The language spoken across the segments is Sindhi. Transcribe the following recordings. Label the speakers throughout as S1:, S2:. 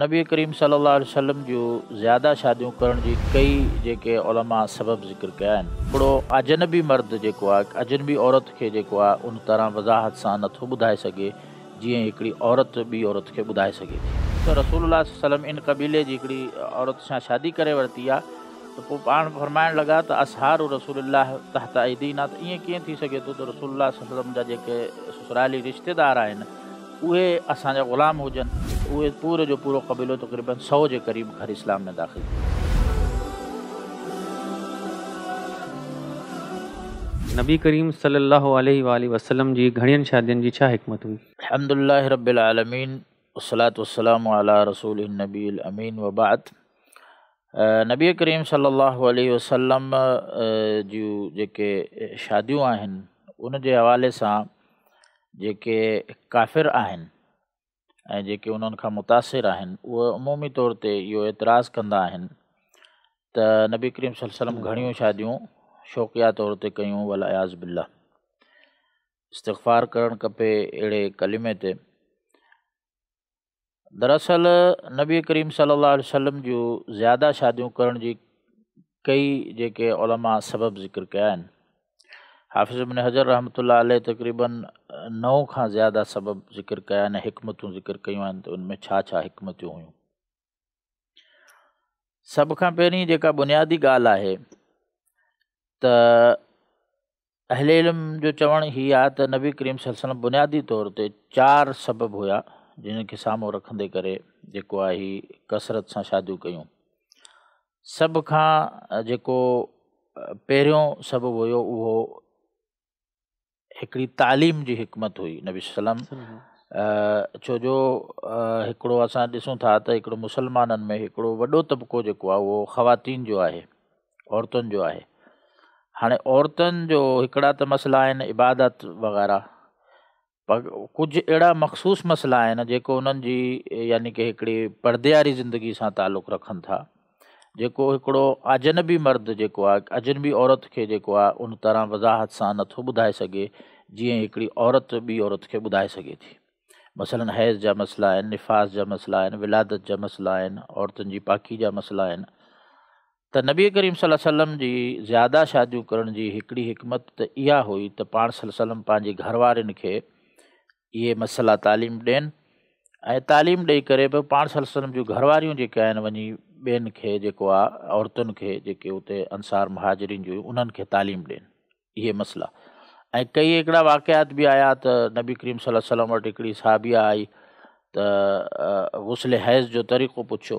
S1: نبي ڪريم صلي الله عليه وسلم جون زياده شاديون ڪرڻ جي ڪئي جيڪي علماء سبب ذڪر ڪيا آهن. هڪڙو اجنبي مرد جيڪو آهي اجنبي عورت کي جيڪو آهي ان طرح وضاحت سان نٿو ٻڌائي سگهي جيئن هڪڙي عورت ٻي عورت کي ٻڌائي سگهي ٿي. ته رسول الله صلي الله عليه وسلم ان قبيلي جي هڪڙي عورت سان شادي ڪري ورتي آهي ته پوء پاڻ فرمائڻ لڳا ته اصهار رسول الله تحت ايدينا ته ائين ڪيئن ٿي سگهي ٿو ته رسول الله صلي الله عليه وسلم جا جيڪي سسرالي رشتيدار آهن اهي اسان جا غلام هجن ته اهي پوري جو پورو قبيلو تقريباً سو جي قريب گهر اسلام ۾ داخل ٿي ويا.
S2: نبي ڪريم صلي الله عليه واٰله وسلم جي گهڻين شادين جي ڇا حڪمت هئي؟
S1: الحمد لله رب العالمين والصلوة والسلام علي رسوله النبي الامين وبعد نبي ڪريم صلي الله عليه وسلم جون جيڪي شاديون آهن ان جي حوالي سان جيڪي ڪافر آهن ۽ جيڪي انهن کان متاثر آهن اهي عمومي طور تي اهو اعتراض ڪندا آهن ته نبي ڪريم صلي الله عليه وسلم گهڻيون شاديون شوقيه طور تي ڪيون والعياذ بالله استغفار ڪرڻ کپي اهڙي ڪلمي تي. دراصل نبي ڪريم صلي الله عليه وسلم جون زياده شاديون ڪرڻ جي ڪئي جيڪي علماء سبب ذڪر ڪيا آهن. حافظ ابن حجر رحمة الله عليه تقريباً 9 کان زياده سبب ذڪر ڪيا آهن ۽ حڪمتون ذڪر ڪيون آهن ته ان ۾ ڇا ڇا حڪمتيون هيون. سڀ کان پهرين جيڪا بنيادي ڳالهه آهي ته اهل علم جو چوڻ هي آهي ته نبي ڪريم صلي الله عليه وسلم بنيادي طور تي چار سبب هيا جن کي سامهون رکندي ڪري جيڪو آهي هي ڪثرت سان شاديون ڪيون. سڀ کان جيڪو پهريون سبب هيو اهو هڪڙي تعليم جي حڪمت هئي نبي صلي الله عليه وسلم ڇو جو هڪڙو اسان ڏسون ٿا ته هڪڙو مسلمانن ۾ هڪڙو وڏو طبقو جيڪو آهي اهو خواتين جو آهي عورتن جو آهي. هاڻي عورتن جو هڪڙا ته مسئلا آهن عبادت وغيره پر ڪجهه اهڙا مخصوص مسئلا آهن جيڪو انهن جي يعني ڪه هڪڙي پردي واري زندگي سان تعلق رکن ٿا جيڪو هڪڙو اجنبي مرد جيڪو آهي اجنبي عورت کي جيڪو آهي ان طرح وضاحت سان نٿو ٻڌائي سگهي جيئن هڪڙي عورت ٻي عورت کي ٻڌائي سگهي ٿي مثلا حيض جا مسئلا آهن، نفاس جا مسئلا آهن، ولادت جا مسئلا آهن، عورتن جي پاڪي جا مسئلا آهن ته نبي ڪريم صلي الله عليه وسلم جي زياده شاديون ڪرڻ جي هڪڙي حڪمت ته اها هئي ته پاڻ صلي الله عليه وسلم پنهنجي گهر وارين کي اهي مسئلا تعليم ڏين ۽ تعليم ڏئي ڪري به پاڻ صلي الله عليه وسلم جون گهر واريون جيڪي آهن وڃي ٻين کي جيڪو آهي عورتن کي جيڪي اتي انصار مهاجرين جون انهن کي تعليم ڏين. اهي مسئلا ۽ ڪئي هڪڙا واقعات به آيا ته نبي ڪريم صلي الله عليه وسلم وٽ هڪڙي صحابيه آئي ته غسل حيض جو طريقو پڇيو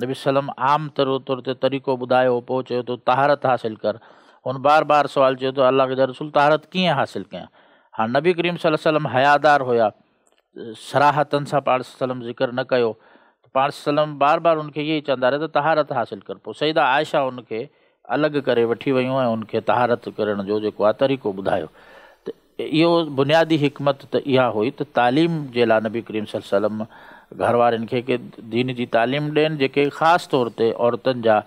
S1: نبي صلي الله عليه وسلم عام طور تي طريقو ٻڌايو پوء چيو ته طهارت حاصل ڪر هن بار بار سوال چيو ته الله جا رسول طهارت ڪيئن حاصل ڪيان هاڻ نبي ڪريم صلي الله عليه وسلم حيادار هيا صراحتن سان پاڻ صلي الله عليه وسلم ذڪر نه ڪيو ته پاڻ صلي الله عليه وسلم بار بار ان کي اهي ئي چوندا رهيا ته طهارت حاصل ڪر پوء سيده عائشه ان کي الڳ ڪري وٺي ويون ۽ ان کي طهارت ڪرڻ جو جيڪو آهي طريقو ٻڌايو ته اهو بنيادي حڪمت ته اها هئي ته تعليم جي لاء نبي ڪريم صلي الله عليه وسلم گهر وارين کي ڪي دين جي تعليم ڏين جيڪي خاص طور تي عورتن جا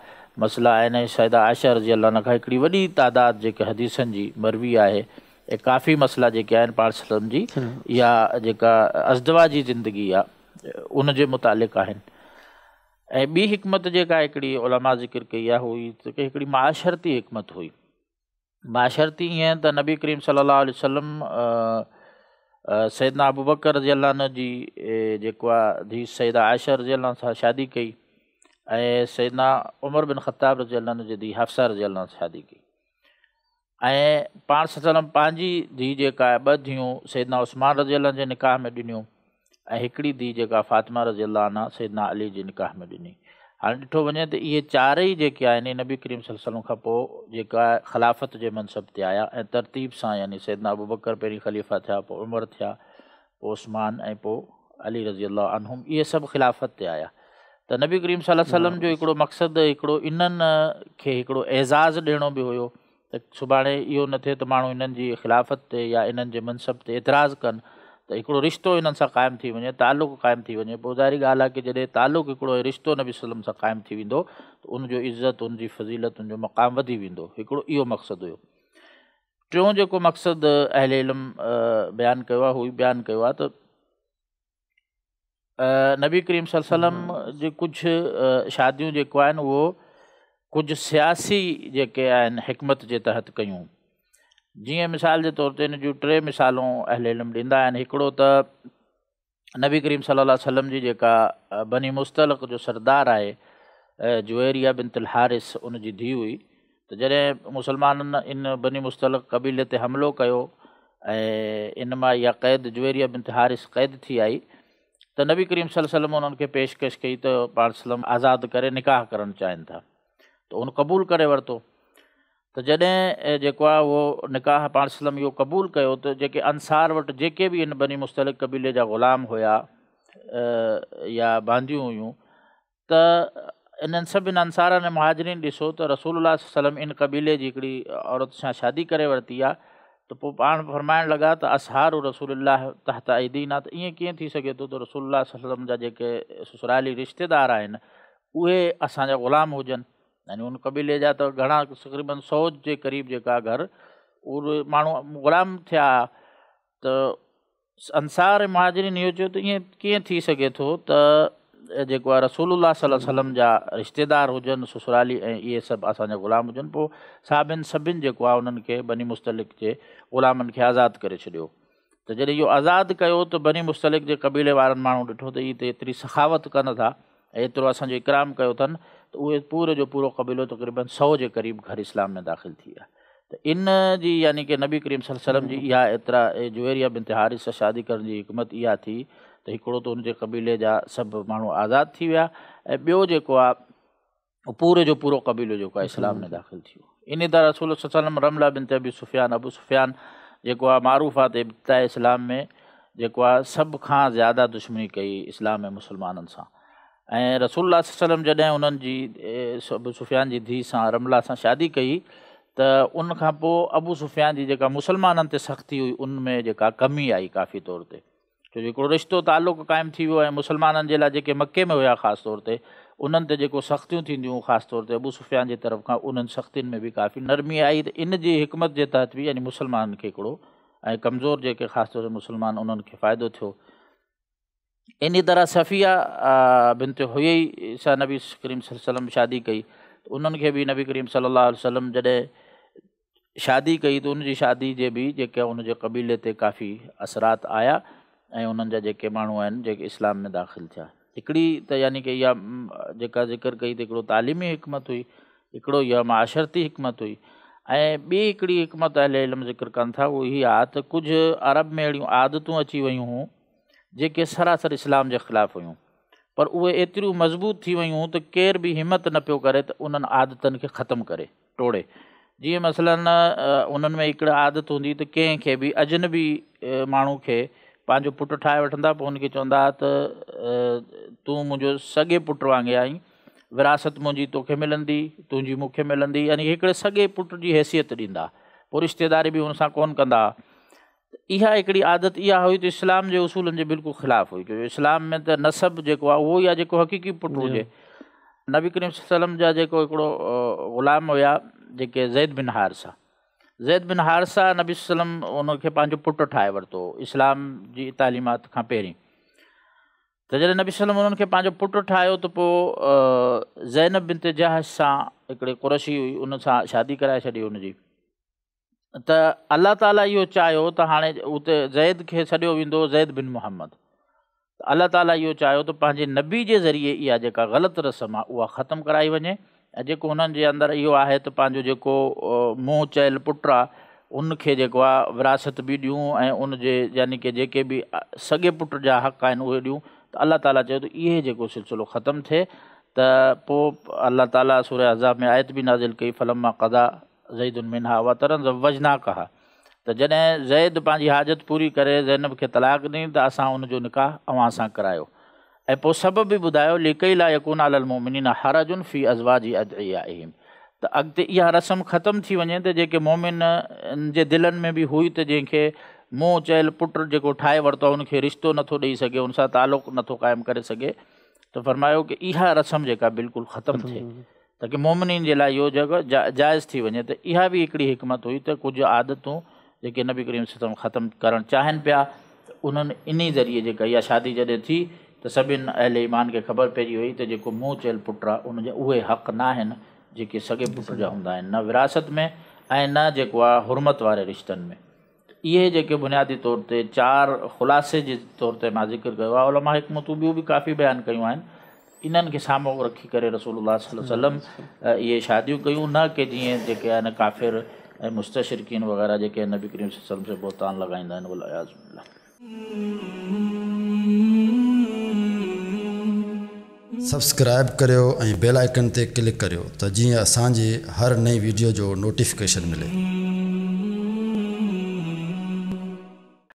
S1: مسئلا آهن ۽ سيده عائشه رضي الله عنها کان هڪڙي وڏي تعداد جيڪي حديثن جي مروي آهي ۽ ڪافي مسئلا جيڪي آهن پاڻ صلي الله عليه وسلم جي اها جيڪا ازدواجي زندگي آهي ان جي متعلق آهن ۽ ٻي حڪمت جيڪا هڪڙي علماء ذڪر ڪئي آهي هو هي ته هڪڙي معاشرتي حڪمت هئي معاشرتي ائين ته نبي ڪريم صلي الله عليه وسلم سيدنا ابو بڪر رضي الله عنه جي جيڪو آهي ڌيء سيده عائشه رضي الله عنها سان شادي ڪئي ۽ سيدنا عمر بن خطاب رضي الله عنه جي ڌيء حفصه رضي الله عنها سان شادي ڪئي ۽ پاڻ صلي الله عليه وسلم پنهنجي ڌيء جيڪا آهي ٻه ڌيئون سيدنا عثمان رضي الله عنه جي نڪاح ۾ ڏنيون ۽ هڪڙي ڌيء جيڪا فاطمه رضي الله عنها سيدنا علي جي نڪاح ۾ ڏني. هاڻي ڏٺو وڃي ته اهي چارئي جيڪي آهن اهي نبي ڪريم صلي الله عليه وسلم کان پوء جيڪا خلافت جي منصب تي آيا ۽ ترتيب سان يعني سيدنا ابوبڪر پهرين خليفا ٿيا پوء عمر ٿيا پوء عثمان ۽ پوء علي رضي الله عنهم اهي سڀ خلافت تي آيا ته نبي ڪريم صلي الله عليه وسلم جو هڪڙو مقصد هڪڙو انهن کي هڪڙو اعزاز ڏيڻو به هيو ته سڀاڻي اهو نه ٿئي ته ماڻهو انهن جي خلافت تي يا انهن جي منصب تي اعتراض ڪن ته هڪڙو رشتو انهن سان قائم ٿي وڃي تعلق قائم ٿي وڃي پوء ظاهري ڳالهه آهي ڪه جڏهن تعلق هڪڙو رشتو نبي صلي الله عليه وسلم سان قائم ٿي ويندو ته ان جو عزت ان جي فضيلت ان جو مقام وڌي ويندو هڪڙو اهو مقصد هيو ٽيون جيڪو مقصد اهل علم بيان ڪيو آهي هو بيان ڪيو آهي ته نبي ڪريم صلي الله عليه وسلم جي ڪجهه شاديون جيڪو آهن اهو ڪجهه سياسي جيڪي آهن حڪمت جي تحت ڪيون. جيئن مثال جي طور تي ان جون ٽي مثالون اهل علم ڏيندا آهن. هڪڙو ته نبي ڪريم صلي الله عليه وسلم جي جيڪا بني مصطلق جو سردار آهي جويريه بنت الحارث ان جي ڌيء هئي ته جڏهن مسلمانن ان بني مصطلق قبيلي تي حملو ڪيو ۽ ان مان اها قيد جويريه بنت حارث قيد ٿي آئي ته نبي ڪريم صلي الله عليه وسلم انهن کي پيشڪش ڪئي ته پاڻ صلي آزاد ڪري نڪاح ڪرڻ چاهين ٿا ته ان قبول ڪري ورتو ته جڏهن جيڪو آهي اهو نڪاح پاڻ صلي اهو قبول ڪيو ته جيڪي انصار وٽ جيڪي به ان بني مصطلق قبيلي جا غلام هيا يا بانديون هيون ته انهن سڀني انصارن ۽ مهاجرين ڏسو ته رسول الله صلي الله عليه وسلم ان قبيلي جي هڪڙي عورت سان شادي ڪري ورتي آهي ته پوء پاڻ فرمائڻ لڳا ته اصهار رسول الله تحت ايدينا ته ائين ڪيئن ٿي سگهي ٿو ته رسول الله صلي الله عليه وسلم جا جيڪي سسرالي رشتيدار آهن اهي اسان جا غلام هجن. يعني ان قبيلي جا ته گهڻا تقريبن 100 جي قريب جيڪا گهر اهي ماڻهو غلام ٿيا ته انصار ۽ مهاجرين اهو چيو ته ائين ڪيئن ٿي سگهي ٿو ته جيڪو آهي رسول الله صلي الله عليه وسلم جا رشتيدار هجن سسرالي ۽ اهي سڀ اسان جا غلام هجن. پوء صحابين سڀن جيڪو آهي انهن کي بني مصطلق جي غلامن کي آزاد ڪري ڇڏيو. ته جڏهن اهو آزاد ڪيو ته بني مصطلق جي قبيلي وارن ماڻهن ڏٺو ته اهي ته ايتري سخاوت ڪن ٿا ۽ ايترو اسان جو اڪرام ڪيو اٿن ته اهي پوري جو پورو قبيلو تقريبن 100 جي قريب گهر اسلام ۾ داخل ٿي ويا. ته ان جي يعني ڪه نبي ڪريم صلي الله عليه وسلم جي اها ايترا جويريه بنت حارث سان شادي ڪرڻ جي حڪمت اها ٿي ته هڪڙو ته ان جي قبيلي جا سڀ ماڻهو آزاد ٿي ويا ۽ ٻيو جيڪو آهي پوري جو پورو قبيلو جيڪو آهي اسلام ۾ داخل ٿي ويو. ان طرح رسول الله صلي الله عليه وسلم رمله بنت ابي سفيان، ابو سفيان جيڪو آهي معروف آهي ته ابتداء اسلام ۾ جيڪو آهي سڀ کان زياده دشمني ڪئي اسلام ۽ مسلمانن سان ۽ رسول الله صلي الله عليه وسلم جڏهن انهن جي ابو سفيان جي ڌيء سان رمله سان شادي ڪئي ته ان کان پوء ابو سفيان جي جيڪا مسلمانن تي سختي هئي ان ۾ جيڪا ڪمي آئي ڪافي طور تي، ڇو جو هڪڙو رشتو تعلق قائم ٿي ويو ۽ مسلمانن جي لاء جيڪي مڪي ۾ هيا خاص طور تي انهن تي جيڪو سختيون ٿينديون خاص طور تي ابو سفيان جي طرف کان انهن سختين ۾ به ڪافي نرمي آئي ته ان جي حڪمت جي تحت به يعني مسلمانن کي هڪڙو ۽ ڪمزور جيڪي خاص طور تي مسلمان انهن کي فائدو ٿيو. انهيء طرح صفيه بنت حيي سان نبي ڪريم صلي الله عليه وسلم شادي ڪئي ته انهن کي به نبي ڪريم صلي الله عليه وسلم جڏهن شادي ڪئي ته ان جي شادي جي به جيڪي ان جي قبيلي تي ڪافي اثرات آيا ۽ انهن جا جيڪي ماڻهو آهن جيڪي اسلام ۾ داخل ٿيا. هڪڙي ته يعني ڪه اها جيڪا ذڪر ڪئي ته هڪڙو تعليمي حڪمت هئي، هڪڙو اها معاشرتي حڪمت هئي ۽ ٻي هڪڙي حڪمت اهل علم ذڪر ڪن ٿا اهو هي آهي ته ڪجهه عرب ۾ اهڙيون عادتون اچي ويون هيون جيڪي سراسر اسلام جي خلاف هيون پر اهي ايتريون مضبوط ٿي ويون ته ڪير به همت نه پيو ڪري ته انهن عادتن کي ختم ڪري، ٽوڙي. جيئن مثلاً انهن ۾ هڪڙي عادت هوندي ته ڪنهن کي به اجنبي ماڻهو کي پنهنجو پٽ ٺاهي وٺندا پوء ان کي چوندا ته تون منهنجو سڳي پٽ وانگي آهين، وراثت منهنجي توکي ملندي، تنهنجي مون کي ملندي، يعني هڪڙي سڳي پٽ جي حيثيت ڏيندا، پوء رشتيداري به ان سان ڪونه ڪندا. اها هڪڙي عادت اها هئي ته اسلام جي اصولن جي بلڪل خلاف هئي، ڇو جو اسلام ۾ ته نسب جيڪو آهي اهو ئي آهي جيڪو حقيقي پٽ هجي. نبي ڪريم صلي الله عليه وسلم جا جيڪو هڪڙو غلام هيا جيڪي زيد بن حارثه، زيد بن حارثه نبي صلي الله عليه وسلم ان کي پنهنجو پٽ ٺاهي ورتو اسلام جي تعليمات کان پهرين. ته جڏهن نبي صلي الله عليه وسلم انهن کي پنهنجو پٽ ٺاهيو ته پوء زينب بنت جحش سان هڪڙي قرشي هئي ان سان شادي ڪرائي ڇڏي ان جي. ته الله تعاليٰ اهو چاهيو ته هاڻي اتي زيد کي سڏيو ويندو زيد بن محمد، ته الله تعاليٰ اهو چاهيو ته پنهنجي نبي جي ذريعي اها جيڪا غلط رسم آهي اها ختم ڪرائي وڃي ۽ جيڪو هنن جي اندر اهو آهي ته پنهنجو جيڪو منهن چيل پٽ آهي ان کي جيڪو آهي وراثت به ڏيون ۽ ان جي يعني ڪه جيڪي به سڳي پٽ جا حق آهن اهي ڏيون ته الله تعاليٰ چيو ته اهي جيڪو سلسلو ختم ٿئي ته پوء الله تعاليٰ سورة احزاب ۾ آيت به نازل ڪئي فلما قضا زيد منها وطرا زوجناڪها ته جڏهن زيد پنهنجي حاجت پوري ڪري زينب کي طلاق ڏني ته اسان ان جو نڪاح اوهان سان ڪرايو ۽ پوء سبب به ٻڌايو لڪي لا يڪون علي المؤمنين حرج في ازواج ادعيائهم ته اڳتي اها رسم ختم ٿي وڃي ته جيڪي مؤمن جي دلن ۾ به هئي ته جنهن کي منهن چيل پٽ جيڪو ٺاهي ورتو آهي ان کي رشتو نٿو ڏئي سگهي ان سان تعلق نٿو قائم ڪري سگهي ته فرمايو ڪه اها رسم جيڪا بلڪل ختم ٿئي تاڪه مؤمنين جي لاء اهو جيڪو جائز ٿي وڃي ته اها به هڪڙي حڪمت هئي ته ڪجهه عادتون جيڪي نبي ڪريم صلي الله عليه وسلم ختم ڪرڻ چاهين پيا ته انهن انهي ذريعي جيڪا اها شادي جڏهن ٿي ته ته سڀن اهل ايمان کي خبر پئجي وئي ته جيڪو منهن چيل پٽ آهي ان جا اهي حق نه آهن جيڪي سڳي پٽ جا هوندا آهن، نه وراثت ۾ ۽ نه جيڪو آهي حرمت واري رشتن ۾. اهي جيڪي بنيادي طور تي چار خلاصي جي طور تي مان ذڪر ڪيو آهي، علماء حڪمتون ٻيون به ڪافي بيان ڪيون آهن. انهن کي سامهون رکي ڪري رسول الله صلي الله عليه وسلم اهي شاديون ڪيون، نه ڪي جيئن جيڪي آهن ڪافر ۽ مستشرقين وغيره جيڪي نبي ڪريم صلي الله عليه وسلم سي بهتان لڳائيندا آهن، والعياذ بالله.
S3: سبسڪرائب ڪريو ۽ بيل آئيڪن تي ڪلڪ ڪريو ته جيئن اسان جي هر نئين ويڊيو جو نوٽيفڪيشن ملي.